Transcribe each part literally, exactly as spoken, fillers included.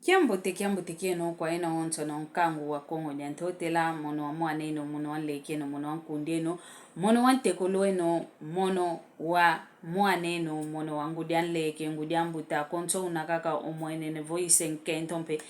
Kiambote, kiambote kieno kwa eno onso no nkangu wa Kongo dia Ntotela, mono wa mwaneno, mono wa nlekeno, mono wa nkundeno, mono wa ntekolo eno, mono wa mwaneno, mono wa ngudi a nleke, ngudi a mbuta, konso una kaka omwenene vo ise nkento mpe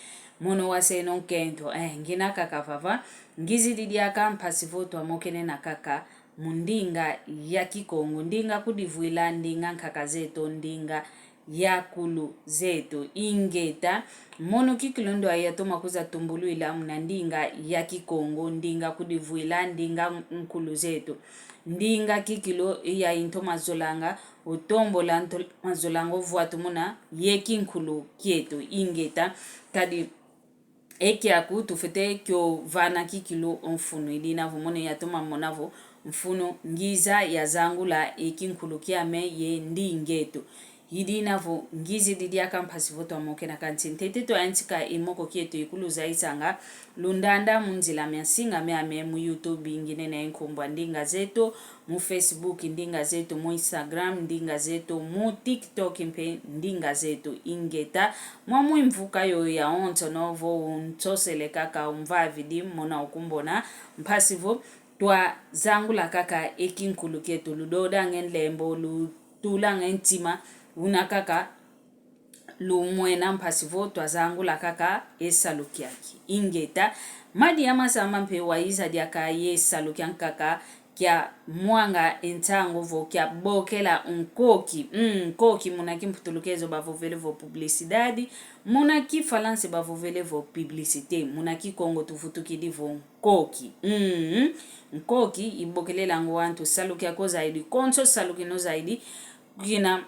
mono wa seno nkento. Eh, ngina kaka vava, ngizidi diaka mpasi vo twamokene na kaka mu ndinga ya Kikongo, ndinga kudivwila, ndinga nkaka zeto, ndinga ya kulu zeto. Ingeta, mono kikilu ndwa yatoma kwiza tumbulwila muna ndinga ya Kikongo, ndinga kudivwila, ndinga nkulu zeto. Ndinga kikilu iya intoma zolanga, otombola ntoma zolanga ovwatu muna ye kinkulu kieto. Ingeta, kadi e kiaku tufwete kiovana kikilu o mfunu, i dina vo mono yatoma mona vo mfunu ngiza yazangula e kinkulu kiame ye ndingeto. I dina vo ngizidi diaka mpasi vo twamokena, kansi ntete twayantika e moko kieto ikulu zayisanga lundanda mu nzila mia nsinga miame mu YouTube, nginene nkumbu a Ndinga Zeto, mu Facebook Ndinga Zeto, mu Instagram Ndinga Zeto, mu TikTok mpe Ndinga Zeto. Ingeta, mwa mwimvuka yoyo ya onso no vo unsosele kaka, umvavidi, mona ukumbona, mpasi vo twazangula kaka e kinkulu kieto, ludodange nlembo, lutulanga e ntima, una kaka lumwena mpasi vo twazangula kaka e salu kiaki. Ingeta, Madia Mazamba mpe wayiza diaka ye salu kiankaka kia mwanga e nsangu vo kia bokela nkoki. Mm, nkoki muna kimputulukezo bavovele vo publicidade, muna kifalanse bavovele vo publicité, muna Kikongo tuvutukidi vo nkoki. Mm, nkoki ibokelelanga wantu salu kiako zaidi, konso salu kino zaidi, kina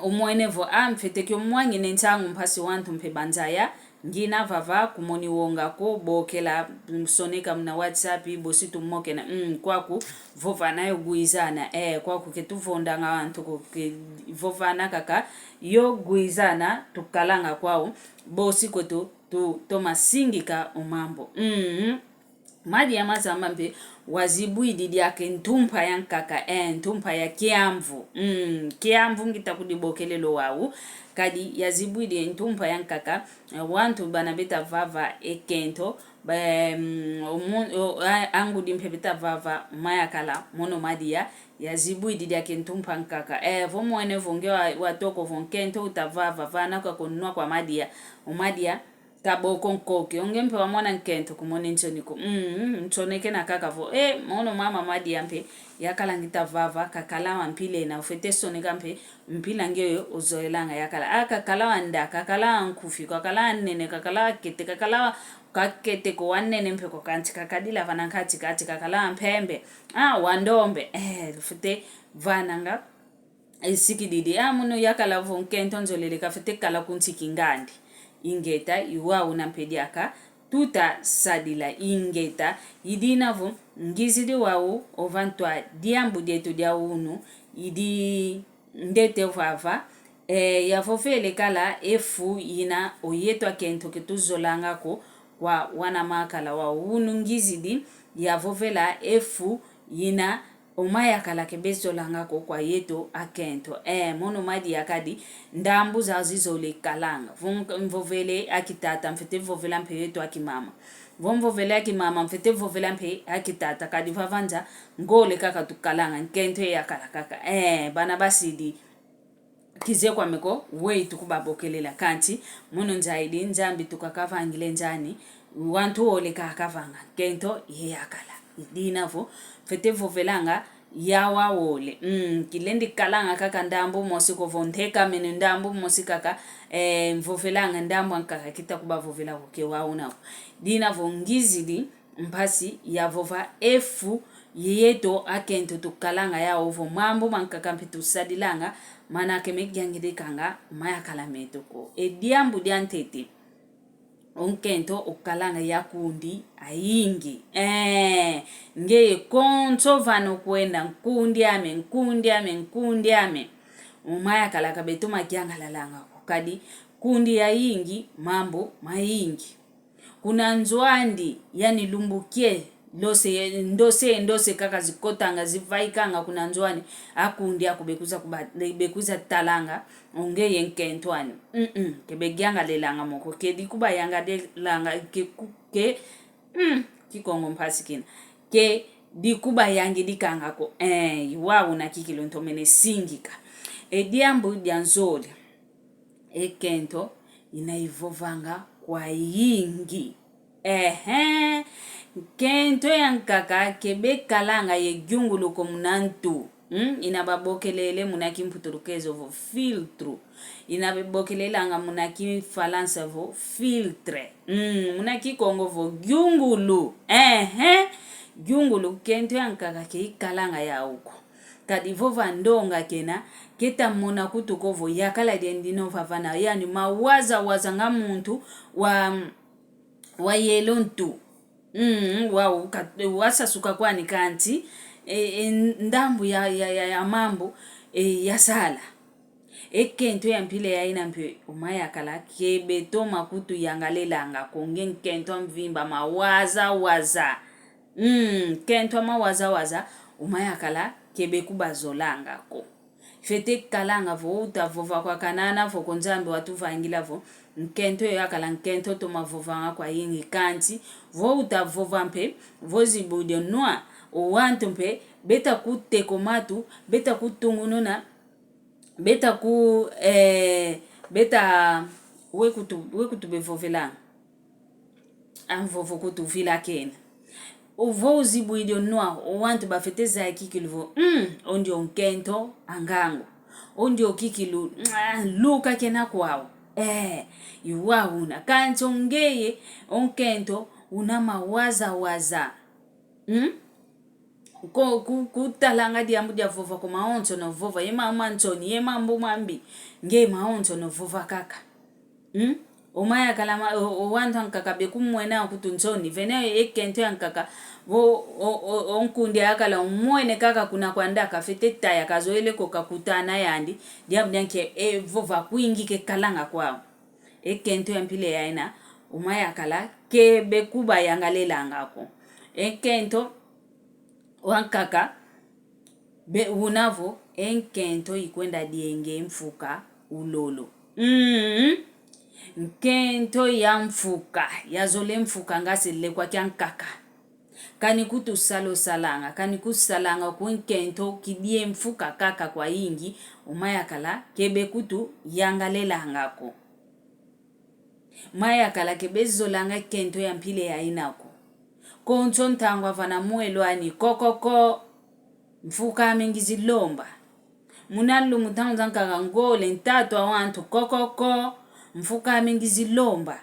omwene vo, ah, mfwete kio mwangina e nsangu mpasi wantu mpe banzaya, ngina vava, kumoni wonga ko, bokela, mm, soneka muna WhatsApp, bosi tumokena, mm, kwaku vovana yo gwizana, eh, kwaku ke tuvondanga wantu ko, ke vovana kaka yo gwizana, tukalanga kwau, bosi kwetu tutoma singika o mambu. Mm. Madia Mazamba mpe wazibwidi diaka e ntumpa yankaka, eh, ntumpa ya kiamvu. Mm, kiamvu ngita kudibokelela wau, kadi yazibwidi e ntumpa yankaka, eh, wantu bana beta vava e kento, ba, mm, omu-, o, a, angudi mpe beta vava mayakala, mono Madia yazibwidi diaka e ntumpa nkaka. Eh, vo mwene vo nge wa, watoko vo nkento uta vava, vana kwa kunwa kwa Madia, o Madia kaboko nkoki. O nge mpe wamona nkento, kumona e nsoni ko. Mm, nsonekena kaka vo, eh, mono mama Madia mpe yakala ngita vava, kakala wa mpila ena, ufwete soneka mpe mpila ngeye ozoelanga yakala. Ah, kakala wa nda, kakala wa nkufi, kakala wa nene, kakala wa kete, kakala wa, kakete ko, wa nene mpe ko, kansi kakadila vana nkati kati, kakala wa mpembe. Ah, wa ndombe. Eh, ufwete vananga isikididi. Ah, mono yakala vo nkento nzolele, kafwete kala kunsi kingandi. Ingeta, i wau una mpe diaka tuta sadila. Ingeta, i dina vo ngizidi wau ova ntwa diambu dieto dia unu, i di ndete vava, eh, yavovele kala e fu ina oyeto akento ke tuzolanga ko kwa wana makala wau. Unu ngizidi yavovela e fu ina o mayakala ke bezolanga ko kwa yeto akento. Eh, mono Madia kadi ndambu zau zizole kalanga. Vo nk-, mvovele akitata, mfwete vovela mpe yeto akimama. Vo mvovele akimama, mfwete vovela mpe akitata. Kadi vava nza ngole kaka tukalanga, nkento yakala kaka. Eh, bana basidi kize kwame ko, weyi tukubabokelela. Kansi mono nzaidi, Nzambi tuka kavangile nzani, wantu wole kakavanga, nkento ye yakala. I dina vo mfwete vovelanga yau awole. Mm, kilendi kalanga kaka ndambu mosi ko, vo ntekamene ndambu mosi kaka, eh, mvovelanga ndambu ankaka kita kubavovela ko, ke wau una ko. Dina vo ngizidi mpasi yavova e fu yeto akento tukalanga yau, vo mambu mankaka mpe tusadilanga, mana ke meyangidikanga mayakala meto ko. E diambu diantete, o nkento okalanga yakundi ayingi. Eh, ngeye konso vana okwenda, nkundi ame, nkundi ame, nkundi ame. O mayakala ka beto mayangalalanga ko, kadi nkundi yayingi, mambu mayingi. Kuna nzo andi, yani lumbu kie, Ndose, ndose, ndose kaka zikotanga, zivaikanga kuna nzo ani, akundi aku bekwiza kuba-, bekwiza talanga, o ngeye nkento ani. Mm-mm, ke beyangalelanga mo ko, ke dikubayangalelanga, ke ku-, ke, mm, Kikongo mpasi kina. Ke dikubayangidikanga ko, eh, i wau una kikilu ntomene singika. E diambu dia nzole. E nkento ina ivovanga kwayingi. Ehe. Nkento yankaka ke bekalanga ye giungulu ko muna ntu. Mm? Ina babokelele muna kimputulukezo vo filtro. Ina babokelelanga muna kifalansa vo filtre. Mm, muna Kikongo vo giungulu. Ehe. Giungulu nkento yankaka ke ikalanga yau ko. Kadi vova ndonga kena, keta mona kutu ko vo yakala dieno vavana, yani mawaza waza nga muntu wa, wa yelo ntu. Mm, wau ka-, wasasuka kwani kanti, e, e, ndambu ya, ya, ya, ya mambu, e, yasala. E nkento ya mpila yaina mpe o mayakala ke betoma kutu yangalelanga ko, nge nkento a mvimba mawaza waza. Mm, nkento a mawaza waza, o mayakala ke bekubazolanga ko. Fwete kalanga vo uta vova kwa kanana vo ko Nzambi watuvangila vo, nkento yo yakala nkento toma vovanga kwayingi kanti, vo uta vova mpe, vo zibu dio nwa, o wantu mpe, beta kuteka o matu, beta kutungununa, beta ku, eh, beta, we kutu, we kutu bevovelanga. A mvovo kutu vilakene. Ovo uzibwidi o nwa, o wantu bafwete zaya kikilu vo, mm, o ndio nkento a ngangu. O ndio kikilu, mm, luka kena kwau. Eh, i wau una. Kanti o ngeye, o nkento, una mawaza waza. Mm? Ko, ku, kutalanga diambu dia vova ko mawonsono vova, ye mambu ma nsoni, ye mambu mambi, nge mawonsono vova kaka. Mm? O mayakala ma, o, o wantu ankaka bekumwena kutu nsoni, vene e nkento yankaka, vo, o, o, o nkundi yakala umwene kaka kuna kwanda kafwete taya kazoele ko kakutana yandi, diambu dianke e vova kwingi kekalanga kwau. E nkento ya mpila yaina, o mayakala ke bekubayangalelanga ko. E nkento wankaka, be, una vo, e nkento ikwenda dienge mfuka ulolo. Mm. Nkento ya mfuka, yazole mfuka nga se lekwa kiankaka. Kani kutu sala osalanga, kani kusalanga ku nkento kidie mfuka kaka kwayingi, o mayakala ke bekutu yangalelanga ko. Mayakala ke bezolanga nkento ya mpila yaina ko. Konso ntangu avana mwelo ani kokoko, mfuka ame ngizilomba. Muna lumbu ntangu zankaka ngole ntatu a wantu kokoko, mfuka ame ngizilomba.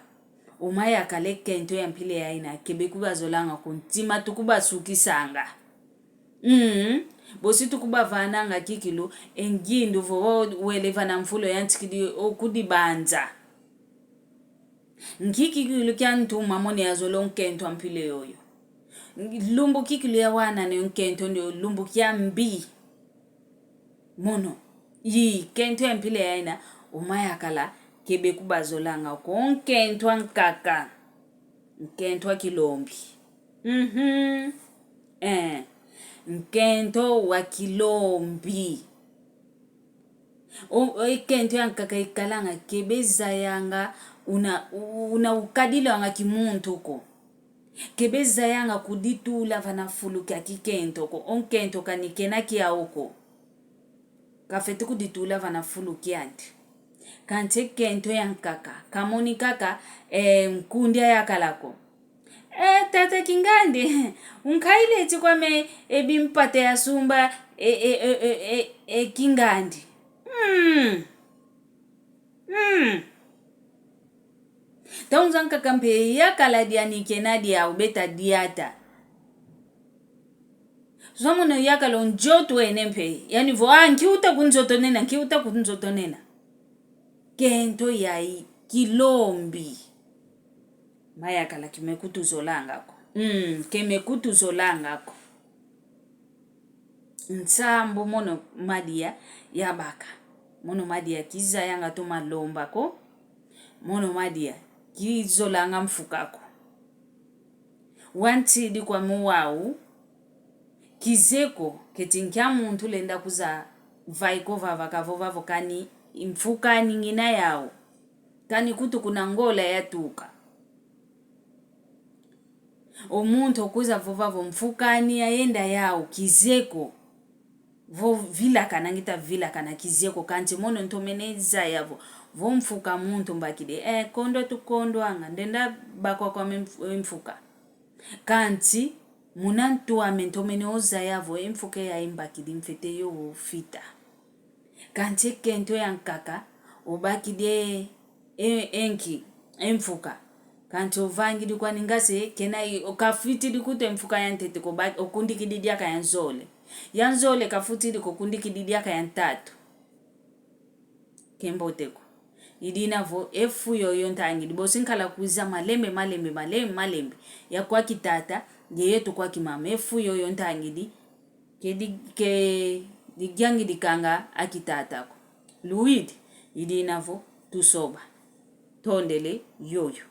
O mayakala e nkento ya mpila yaina ke bekubazolanga ko, ntima tukubasukisanga. Mm, bosi tukubavananga kikilu, e ngindu vo wele vana mfulu yantikidi o kudibanza. Nki kikilu kia ntuma mono yazole o nkento a mpila yoyo? Lumbu kikilu yawanana o nkento ndio lumbu kiambi. Mono, i nkento ya mpila yaina, o mayakala ke bekubazolanga ko, o nkento ankaka. Nkento a kilombi. Mhm. Eh. Nkento wa kilombi. O, o, e nkento yankaka ikalanga ke bezayanga una, una ukadilwanga kimuntu ko. Ke bezayanga kuditula vana fulu kia kikento ko. O nkento kani kena kiau ko. Kafwete kuditula vana fulu kiandi. Kansi e nkento yankaka, kamoni kaka, eh, nkundi ayakala ko. Eh, tata Kingandi, unkaile ti kwame e bimpata yasumba, e, e, e, e, e, e Kingandi. Hmm. Hmm. Ntangu zankaka mpe yakala diani kena diau beta diata. Zwa mono yakala o nzoto ene mpe. Yani vo, ah, nki uta ku nzoto nena, nki uta ku nzoto nena. Nkento yai kilombi. Mayakala kime kutuzolanga ko. Mm, kime kutuzolanga ko. Nsambu mono madia yabaka. Mono madia kizayanga toma lomba ko. Mono madia kizolanga mfuka ko. Wantidi kwame wau, kizeko, keti nkia muntu lenda kuza vaiko vava kavova vo kani mfuka ani ngina yau, kani kutu kuna Ngola yatuka. O muntu okuza vova vo mfuka ani yayenda yau, kizeko. Vo vilakana, ngita vilakana, kizeko. Kanti mono ntomene zaya vo, vo mfuka muntu mbakidi, eh, kondwa tukondwanga, ndenda bakwa kwame mf-, mfuka. Kanti muna ntu ame ntomene ozaya vo e mfuka eya imbakidi, mfete yo ofita. Kanti e kento yankaka obakidi e, e, e nki, e mfuka. Kanti ovangidi kwani ngase kena i-, o kafitidi kutu e mfuka yantete ko, ba-, okundikidi diaka yanzole. Yanzole kafutidi ko, okundikidi diaka yantatu. Kembote ko. Idina vo e fu yoyo ntangidi, bosi nkala kwiza malembe, malembe, malembe, malembe. Ya kwa kitata, ye yetu kwa kimama. E fu yoyo ntangidi, ke di-, ke digiangidi kanga a kitata ko. Luwidi, idina vo tusoba. Tondele yoyo.